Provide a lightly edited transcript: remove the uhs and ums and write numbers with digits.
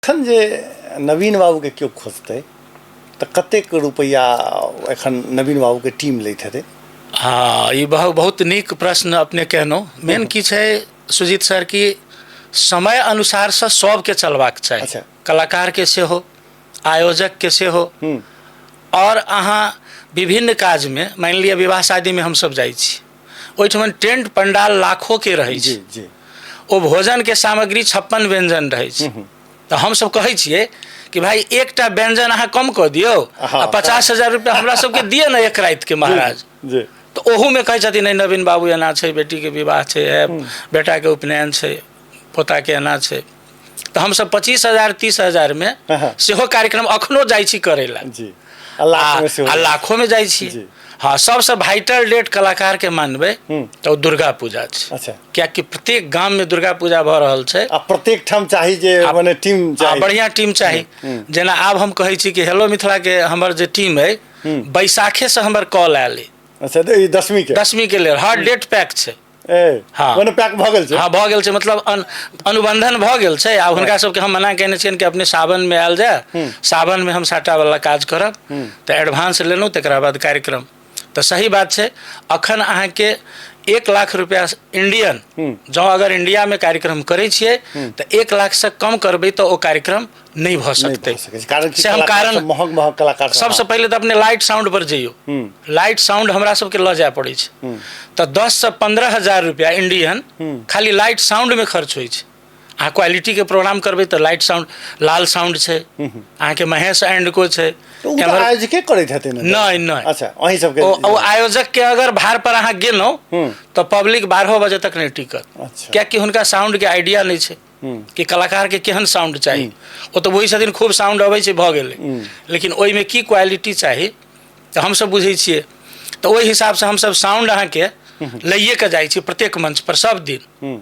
एखन जे नवीन बाबूके केओ खोजतै तऽ कतेक रुपैआ एखन नवीन बाबूके टीम लैत हेतै? हँ, ई बहुत बहुत नीक प्रश्न अपने केलहुँ। मेन की छै सुजीत सर कि समय अनुसारसँ सबके चलबाक चाही। कलाकारके सेहो, आयोजकके सेहो। आओर अहाँ विभिन्न काजमे, मानि लिअ विवाह शादीमे हमसब जाइ छी, ओहिठमन टेंट पंडाल लाखोके रहै छै। जी जी ओ भोजनके सामग्री 56 व्यंजन रहै छै। तऽ हमसब कहै छियै कि भाई एकटा व्यंजन अहाँ कम कऽ दियौ आ 50,000 रुपया हमरा सबके दिअ ने एक रातिके महाराज। तऽ ओहूमे कहै छथिन नहि नवीन बाबू एना छै, बेटीके विवाह छै, बेटाके उपनयन छै, पोताके एना छै। तऽ हमसब 25,000 30,000मे सेहो कार्यक्रम अखनो जाइ छी करै लए। आ लाखोमे जाइ छी। हँ, सबसँ वाइटल डेट कलाकारके मानबै तऽ ओ दुर्गा पूजा छै। कियाकि प्रत्येक गाममे दुर्गा पूजा भऽ रहल छै आ प्रत्येक ठाम चाही जे मने टीम चाही, बढ़िया टीम चाही। जेना आब हम कहै छी कि हेलो मिथिलाके हमर जे टीम अइ, बैसाखेसँ हमर कॉल आयल अइ। अच्छा, तऽ ई दसमीके? दसमीके लेल हर डेट पैक छै। ए, हँ। मने पैक भऽ गेल छै? हँ, भऽ गेल छै, मतलब अनुबंधन भऽ गेल छै। आब हुनका सबके हम मना केने छियनि कि अपने सावनमे आयल जाय, सावनमे हम साटा वाला काज करब। तऽ एडवांस लेलहुँ, तकरा बाद कार्यक्रम। तऽ सही बात छै, अखन अहाँके 1 लाख रुपया इंडियन, जँ अगर इंडियामे कार्यक्रम करै छियै तऽ 1 लाखसँ कम करबै तऽ ओ कार्यक्रम नहि भऽ सकतै। कारण से हम कारण महग महग कलाकार। सबसँ पहिले तऽ अपने लाइट साउंड पर जइयौ, लाइट साउंड हमरा सबके लऽ जाय पड़ै छै, तऽ 10 से 15 हजार रुपया इंडियन खाली लाइट साउंडमे खर्च होइ छै। अहाँ क्वालिटीके प्रोग्राम करबै तऽ लाइट साउंड, लाल साउंड छै अहाँके, महेश एंड को छै। आयोजके करैत हेतै? नहि नहि। अच्छा, अहीं सबके? ओ आयोजक के अगर भार पर अहाँ गेलहुँ तऽ पब्लिक 12 बजे तक नहि टिकत। कियाकि हुनका साउंड के आइडिया नहि छै कि कलाकार के केहन साउंड चाही। ओ तऽ बुझै छथिन खूब साउंड अबै छै, भऽ गेलै, लेकिन ओहिमे की क्वालिटी चाही तऽ हमसब बुझै छियै। तऽ ओहि हिसाबसँ हमसब साउंड अहाँके लैए के जाइ छी प्रत्येक मंच पर सब दिन।